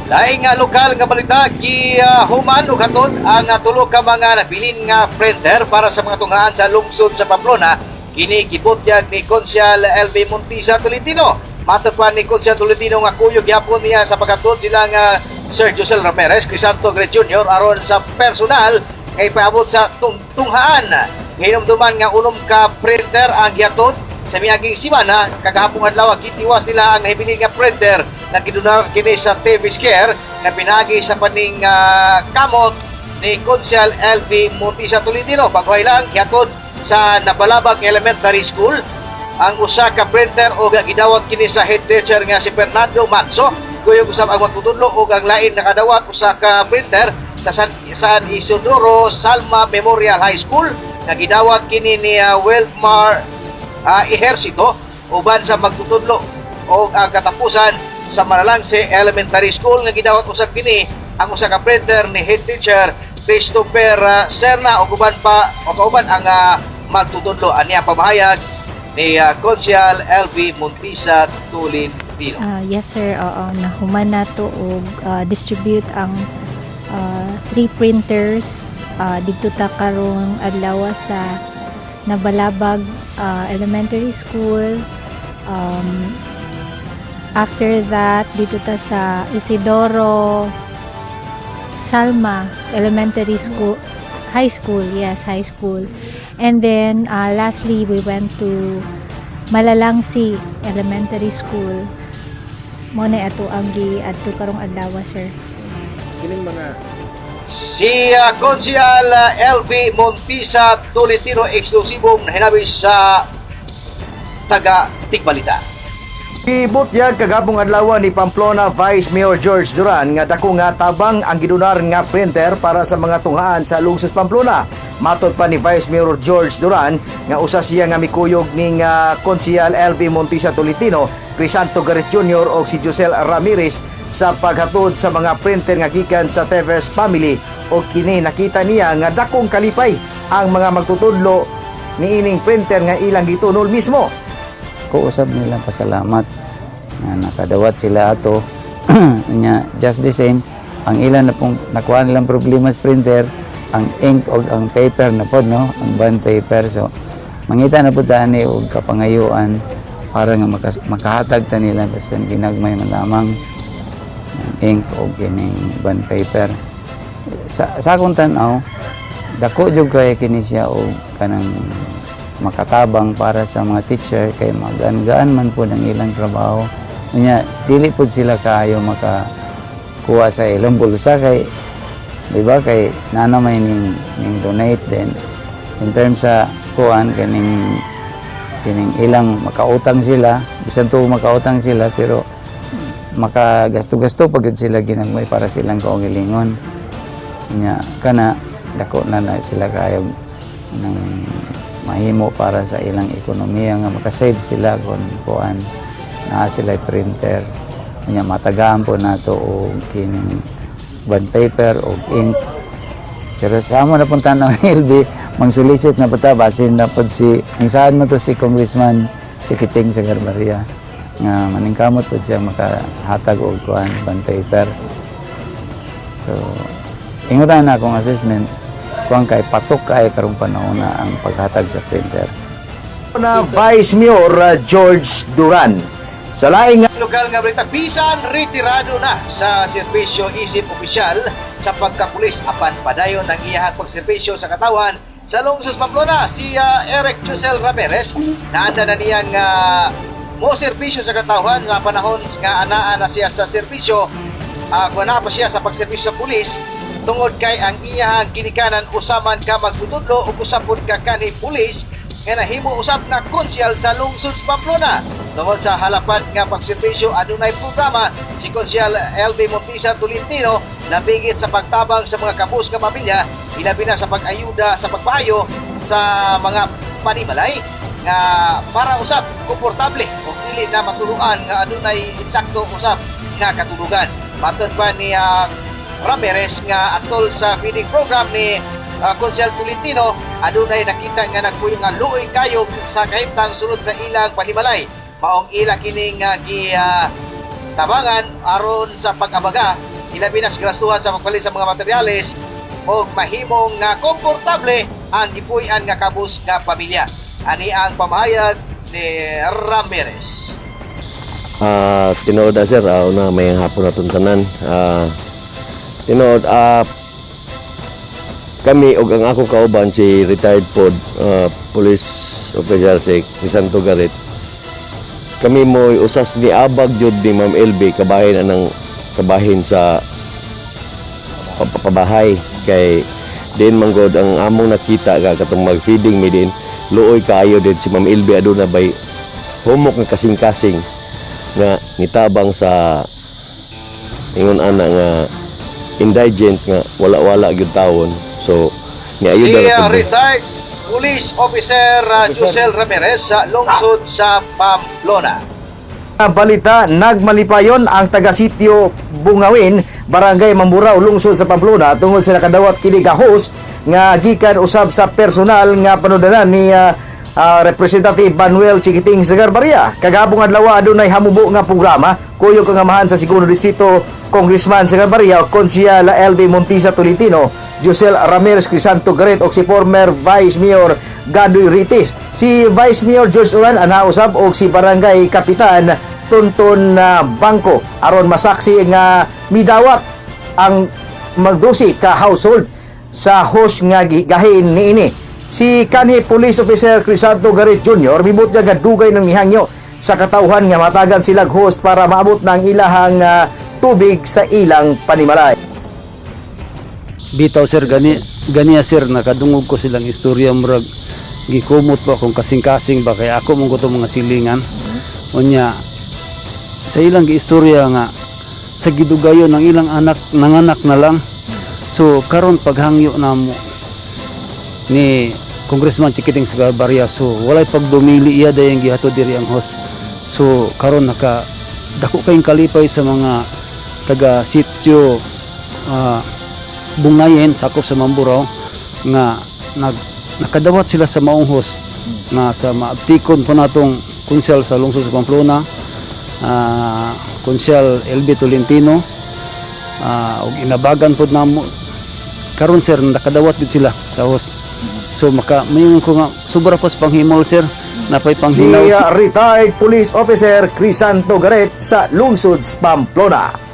Laing nga lokal nga balita, gihuman og hatod ang tulo ka mga nabilin nga printer para sa mga tunghaan sa lungsod sa Pamplona. Kini gibutyag ni Konsyal LV Montisa Tolentino. Matod pa ni Konsyal Tolentino nga kuyog gyapon niya sa paghatod sila nga Sir Josel Ramirez, Crisanto Gret Jr. aron sa personal nga ipaabot sa tunghaan. Ngahinumduman nga 6 ka printer ang gihatod sa miaging simana. Kagahapong adlaw gitiwas nila ang nahibilin nga printer nga gidonar kini sa TV Care nga pinagi sa paning kamot ni Konsyal LV Montisa Tolentino. Baguhay lang gihatod sa Nabalabag Elementary School ang usa ka printer og gidawat kini sa head teacher nga si Fernando Manso. Kuyog usab ang magtutudlo og ang lain nakadawat usa ka printer sa San Isidoro Salma Memorial High School nga gidawat kini ni Wilmar Ejercito uban sa magtutudlo, og ang katapusan sa Malalangse Elementary School nga gidawat usab kini ang usa ka printer ni head teacher Christopher Serna ug uban pa o kauban ang magtutudlo. Aniya pamahayag ni Konsyal LV Montisa Tolentino. Ah, yes sir, oo, nahuman nato og distribute ang three printers didto ta karong adlaw sa Nabalabag Elementary School. After that, didto ta sa Isidoro Salma Elementary School, High School, yes, high school. And then lastly, we went to Malalangsi Elementary School. Mao na ato ang giadto karong adlaw, sir. Kining mga Si Konsyal LV Montisa Tolentino, eksklusibong hinabi sa taga Tigbalita. Gibutyag kagahapong adlaw ni Pamplona Vice Mayor George Duran nga dako nga tabang ang gidonar nga printer para sa mga tunghaan sa lungsod Pamplona. Matod pa ni Vice Mayor George Duran nga usa siya nga mikuyog ning Konsyal LV Montisa Tolentino, Crisanto Garret Jr. o si Josel Ramirez sa paghatod sa mga printer nga gikan sa Teves family, o kini nakita niya nga dakong kalipay ang mga magtutudlo niining printer nga ilang gitunol mismo. Ko usab nila pasalamat nga nakadawat sila ato. Nya just the same, ang ilan na pong nakuha nilang problema sa printer, ang ink og ang paper na pod, no, ang bond paper. So mangita na pud ani og kapangayuan para nga makahatag ta nila bisan ginagmay man lamang ang ink og kining bond paper. Sa akong tan-aw, dako jud kay kini siya og kanang makatabang para sa mga teacher kay magaan-gaan man pod ang ilang trabaho. Unya dili pod sila kaayo makakuha sa ilang bulsa kay di ba kay nana may ning donate. Then in terms sa kuan, kaning kining ilang makautang sila, bisan tuo makautang sila, pero makagasto-gasto pag sila ginagmay para silang kaugalingon. Nya kana dako na na sila kayo ng mahimo para sa ilang ekonomiya nga makasave sila kung kuan naa sila printer. Nya matagaan po nato og kining bond paper og ink. Pero sa amo na punta ng LB, mang solicit na po ta, basin na pod si ang saan mo to si Congressman Chiquiting Sagarbarria nga maningkamot pod siya makahatag og kuan, bond paper. So ingutan na akong assessment, kuan kay patok kay karong panahon na ang paghatag sa printer. Na Vice Mayor George Duran. Sa laing lokal nga balita, bisan retirado na sa serbisyo isip opisyal sa pagkapulis, apan padayon ang iyahang pagserbisyo sa katawan sa lungsod Pamplona. Si Eric Josel Ramirez, naanda na niyang mo serbisyo sa katawhan sa panahon nga anaa na siya sa serbisyo, kung naa pa siya sa pagserbisyo sa pulis, tungod kay ang iyahang ginikanan usaman ka magtutudlo ug usa pud ka kanhi pulis nga nahimo usab nga konsyal sa lungsod sa Pamplona. Tungod sa halapat nga pagserbisyo, adunay programa si Konsyal LB Montisa Tolentino nabigit sa pagtabang sa mga kabus nga pamilya, ilabi na sa pag-ayuda sa pagpaayo sa mga panimalay nga para usab komportable ug dili na matuluan nga adunay insakto usab nga katulugan. Matod pa ni Ramirez nga atol sa feeding program ni Konsyal Tolentino, adunay nakita nga nagpuyo nga luoy kayo sa kahimtang sulod sa ilang panimalay. Maong ila kining gi tabangan aron sa pag-abaga Ilabi na sa gastuhan sa pagpalit sa mga materyales o mahimong nga komportable ang gipuy-an nga kabus nga pamilya. Ani ang pamahayag ni Ramirez. Tinuod na, sir, una may hapon na tanan. Tinuod, kami og ang akong kauban si retired pod police officer si Crisanto Garit. Kami mo usas ni abag jud ni Ma'am LB kabahin anang kabahin sa pabahay kay din man gud ang among nakita ka katong mag-feeding mi din, luoy kaayo din si Ma'am LB, aduna bay humok nga kasing-kasing nga nitabang sa ingon ana nga indigent nga wala-wala gyud tawon, so niayuda Si ra pud mi. retired police officer Josel Ramirez sa lungsod sa Pamplona. Balita, nagmalipayon ang taga-sitio Bungawin, Barangay Mamburao, lungsod sa Pamplona tungod sa nakadawat kini ka host nga gikan usab sa personal nga panudanan ni Representative Manuel Chiquiting Sagarbarria. Kagahapong adlaw adunay hamubo nga programa kuyog ang amahan sa segundo distrito Congressman Sagarbarria, Konsehal LB Montisa Tolentino, Josel Ramirez, Crisanto Garet og si former Vice Mayor Gadoy Ritis. Si Vice Mayor George Uran ang nausab og si Barangay Kapitan Tunton Bangko aron masaksi nga midawat ang magdusi ka household sa host nga gahin niini. Si kanhi Police Officer Crisanto Garit Jr. mibutyag nga dugay ng mihangyo sa katawhan nga matagan silag host para maabot ng ilahang tubig sa ilang panimalay. Bitaw, sir, gani ganiya, sir, nakadungog ko silang istorya, murag gikumot ba akong kasing-kasing ba kay ako mong gusto mga silingan. Unya sa ilang giistorya nga sa gidugayon ng ilang anak nanganak na lang. So karon paghangyo namo ni Congressman Chiquiting Sagarbarria, so walay pagdumili, iya dayang gihatod diri ang host. So karon naka dako kayong kalipay sa mga taga sitio Bungayen, sakop sa Mamburao, nga nakadawat sila sa maong host nga sa maabtikon po natong konsehal sa lungsod sa Pamplona, Konsehal LB Tolentino, ug inabagan pod namo. Karon, sir, nakadawat gid sila sa host, so maka mayon ko nga sobra pa sa panghimol, sir, napay Si panghinaw. Retired Police Officer Crisanto Garet sa lungsod Pamplona.